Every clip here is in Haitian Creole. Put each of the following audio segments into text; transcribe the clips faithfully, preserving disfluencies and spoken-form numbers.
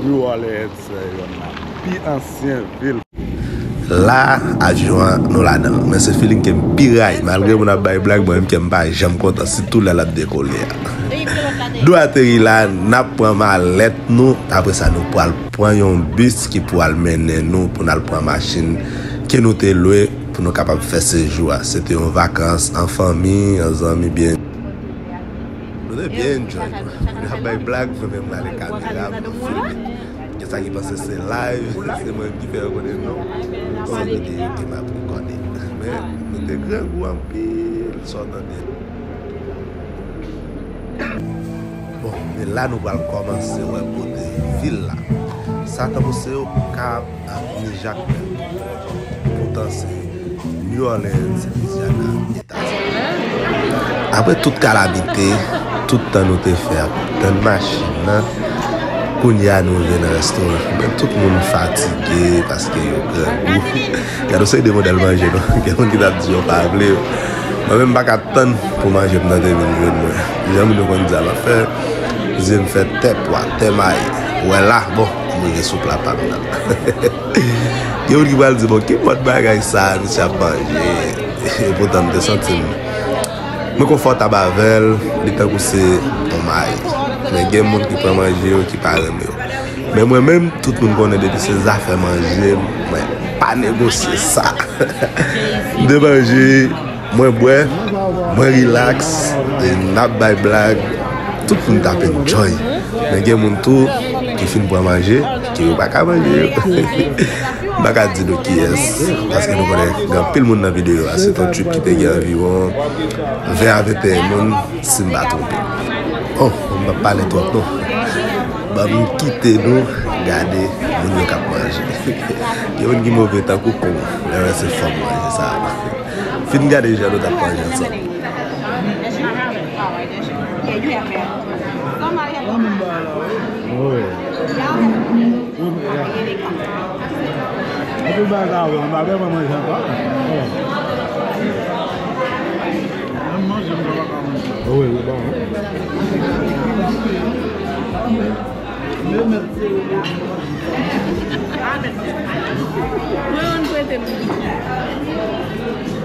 New Orleans se yonn nan pi ansyen vil. La, avyon an, nou ladan l. Men se feeling ke m pi rayi. Malgre moun ap bay blag, mwen menm kè m pa janm kontan, sitou lè l ap dekole a. Nou ateri la, n ap pran malèt nou. Apre sa, nou pral pran yon bis ki pou al mennen nou pou n al pran machin ke nou te lwe pou nou kapab fè sejou a. Se te yon vakans an fanmi, an zanmi, byen. Nou te byen enjoy. N ap bay blag, mwen menm m ale kamera pou filme. Gen sa ki panse se live, se mwen ki fè yo konnen non. Se videyo ke m ap rekòde. Men, nou te grangou anpil, sa w tande. Bon, e la nou pral kòmanse wè kote vil la. Sa tankou se Okap ak Mijakwèl. Poutan se New Orleans, Louisiana, Etazini. Apre tout kalamite, tout tan nou te fè ap tann machin nan, kounye a nou rive nan restoran. Men tout moun fatige paske yo grangou. Gade yon seri de modèl manje non. Gen moun ki t ap di yo pa vle yo. Mwen menm m pa ka tann pou manje m nan te vin jwenn mwen. Jan moun yo konn di a, m ap fè zye m fè tè pwa, tè mayi. Ou wè la, bon, m rive sou pla pa m nan. Gen moun ki pral di, "Bon, ki mòd bagay sa a, misye ap manje?" Epoutan, m te santi m, mwen konfòtab avè l, li tankou se yon mayi. Men gen moun ki pran manje yo, ki pa renmen yo. Men mwen menm, tout moun konnen depi se zafè manje, mwen pa negosye sa. M te manje, mwen bwè, mwen rilaks, e n ap bay blag, tout moun t ap enjoy. Men gen moun tou ki fin pran manje, ke yo pa ka manje yo. M pa ka di nou kiyès, paske nou konnen gen anpil moun nan videyo a. Se t yon trip ki te gen anviwon ven a venteyen moun, si m pa twonpe. Oh, m p ap pale twòp non. Ban m kite nou gade moun yo k ap manje. Gen moun ki move tankou kon, lè yo wè se fòm manje sa a. Fin gade jan nou t ap manje ansanm. Anpil bagay sa yo, m pa vle mwen manje ankò. Mwen manje, m pa ka manje. Wi, wi, bon.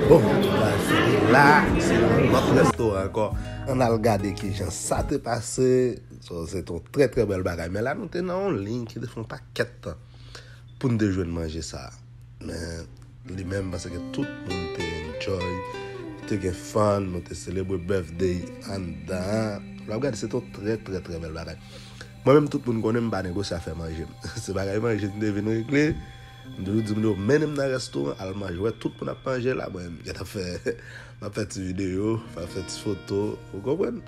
Bon, antouka, se la, se yon lòt restoran ankò. Ann al gade kijan sa te pase. So, se te yon trè, trè bèl bagay. Men la, nou te nan yon liy ki te fè yon pakèt tan pou n te jwenn manje sa a. Men, li menm, m panse ke tout moun te enjoy, te gen fun, nou te selebre birthday anndan an. Lè w ap gade, se te yon trè, trè, trè bèl bagay. Mwen menm, tout moun konnen m pa negosye afè manje m. Se bagay manje m te vin regle. M toujou di moun yo, mennen m nan restoran, al manje. Wè, tout moun ap manje la, mwen menm, m gentan fè, m ap fè ti videyo, m ap fè ti foto, ou konprann?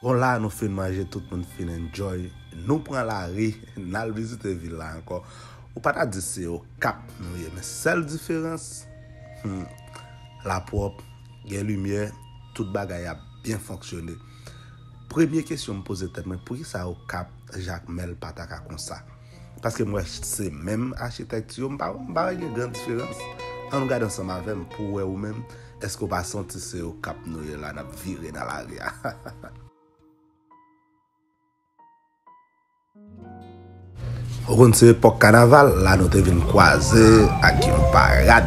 Bon, la nou fin manje, tout moun fin enjoy. Nou pran lari, n al vizite vil la ankò. Ou pa ta di se Okap nou ye, men sèl diferans, hmm, la pwòp, gen limyè, tout bagay ap byen fonksyone. Premye kesyon m poze tèt mwen, poukisa Okap Jakmèl pa ta ka konsa? Paske m wè se menm achitèkti yo, m pa, m pa wè gen gran diferans. Ann nou gade ansanm avè m pou w wè ou menm, èske w pa santi se Okap nou ye la, n ap vire nan lari a? Ou konn se epòk kanaval, la nou te vin kwaze ak yon parad.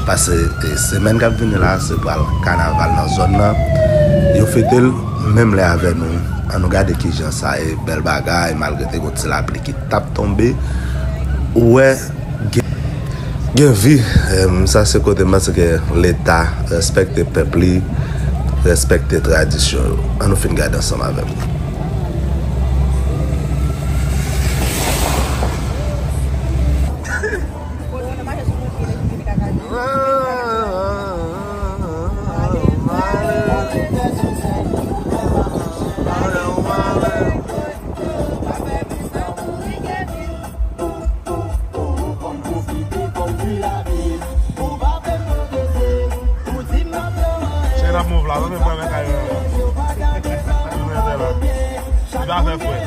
Paske, e, semèn k ap vini la, se pral kanaval nan zòn nan. Yo fete l menm lè avè nou. Ann nou gade kijan sa ye, bèl bagay, malgre te gon ti lapli ki t ap tonbe. Ou wè, gen, gen vi, em, sa se kote m panse ke Leta respekte pèp li, respekte tradisyon yo. Ann nou fin gade ansanm avè m. Chè n ap move la, non, men mwen, men kay la. Li va fè fwè.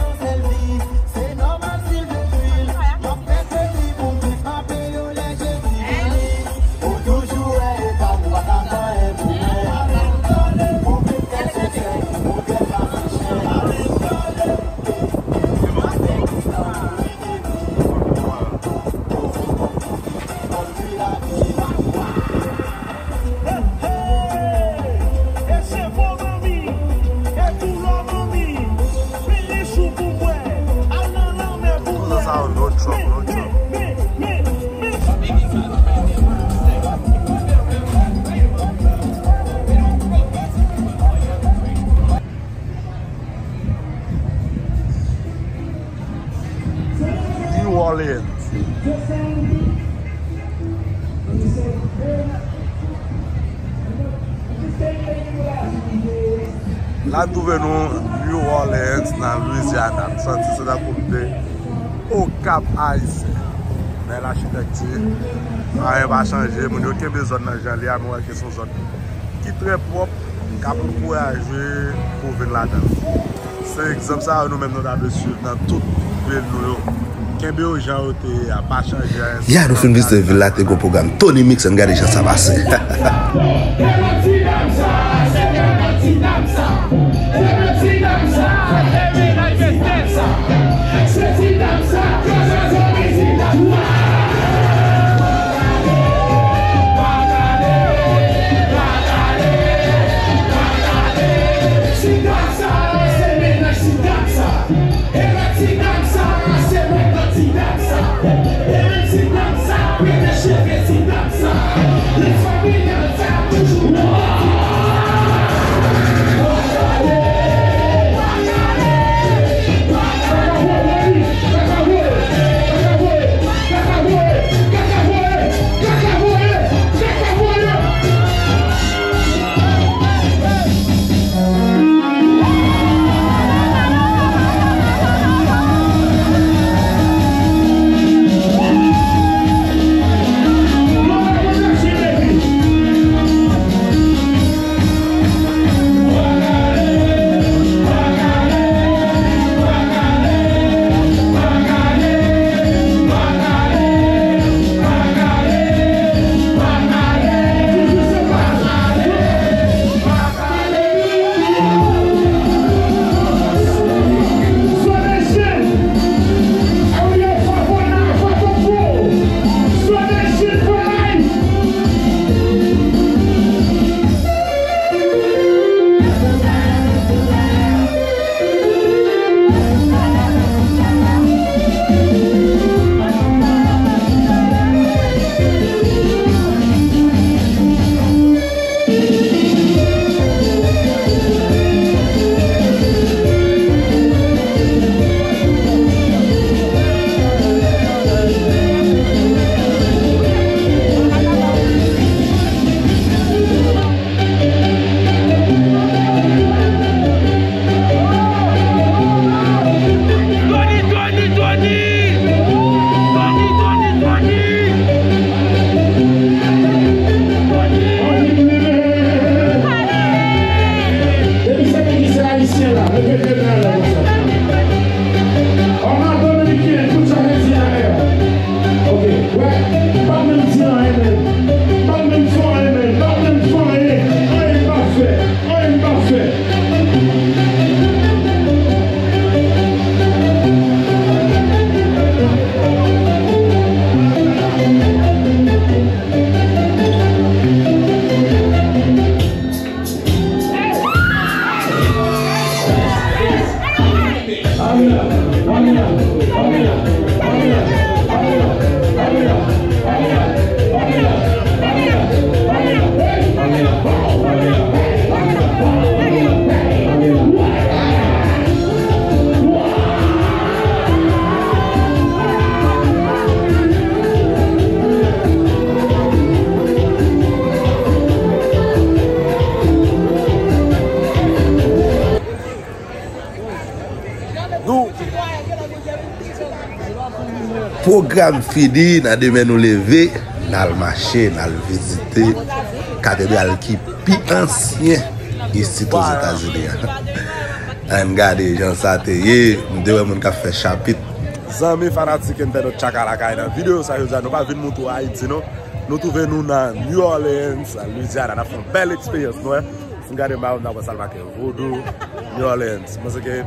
Koze sa yo, no truck, no truck. New Orleans. La n twouve nou New Orleans nan Louisiana. M santi se tankou m te Okap Ayisyen. Men lachitèkti, anyen pa chanje. Moun yo kenbe zòn nan jan li a, men wè ke se yon zòn ki trè pwòp, k ap ankouraje pou w vin ladan l. Se egzanp sa yo nou menm nou ta dwe swiv nan tout vil nou yo. Kenbe yo jan yo te ye a, pa chanje anyen. Ya, nou fin vizite vil la, te gon pwogram Tony Mix, ann gade jan sa pase. Pwogram fini, nan demen nou leve, n al mache, n al vizite katedral ki pi ansyen isit Ozetazini an. Ann gade jan sa te ye, m te wè moun k ap fè chapit. Zanmi fanatik entènot Tchaka Lakay, nan videyo sa jodi a, nou pa vin montre w Ayiti non. Nou twouve nou nan New Orleans, Louisiana, n ap fè yon bèl eksperyans, nou wè. Si n gade m ba w, n ap wè sa l make Vodou, New Orleans. Mwen se ke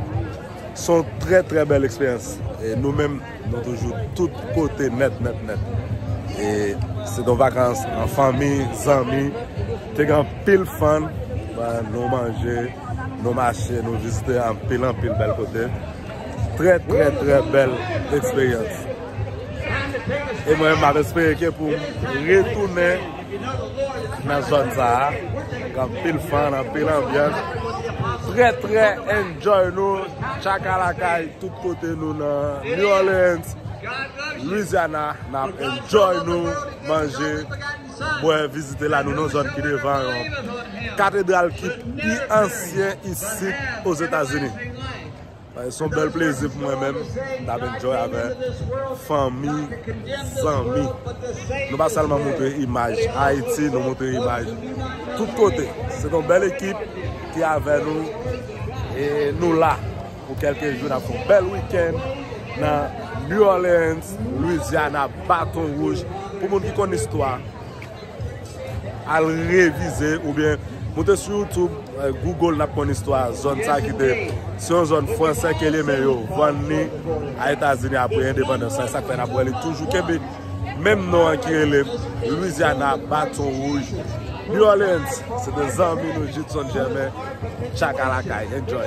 se yon trè, trè bèl eksperyans. E nou menm, nou toujou tout kote nèt, nèt, nèt. E se te yon vakans an fanmi, zanmi. Te gen anpil fun. Bon, nou manje, nou mache, nou vizite anpil, anpil bèl kote. Trè, trè, trè bèl eksperyans. E mwen, m ap espere ke pou m retounen nan zòn sa a. Gen anpil fun, anpil anbyans. Trè, trè enjoy nou. Tchaka Lakay, tout kote nou nan New Orleans, Louisiana, n ap enjoy nou, manje, bwè, vizite la. Nou nan zòn ki devan yon katedral ki pi ansyen isit Ozetazini. Se yon bèl plezi pou mwen menm, m t ap enjoy avè fanmi, zanmi. Nou pa sèlman montre imaj Ayiti, nou montre imaj tout kote. Se yon bèl ekip ki avè nou e nou la pou kèlke jou. N ap fè yon bèl wikenn nan New Orleans, Louisiana, Baton Wouj. Pou moun ki konn istwa, al revize oubyen moute sou YouTube, eh, Google, n ap konn istwa zòn sa ki te, se yon zòn fransè ke li, men yo vann li a Etazini apre endepandans la. Sa k fè n ap wè li toujou kenbe menm non an ki rele Louisiana, Baton Wouj, New Orleans. Se te zanmi nou, Judson Germain. Tchaka Lakay, enjoy.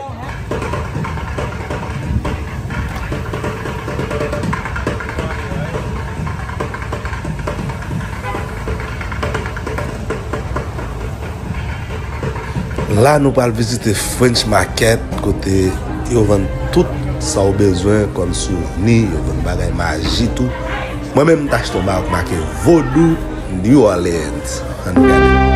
La, nou pral vizite French Market, kote yo vann tout sa w bezwen kòm souvni, yo vann bagay maji tou. Mwen menm, m t achte yon bagay k make Vodou New Orleans. Ann gade.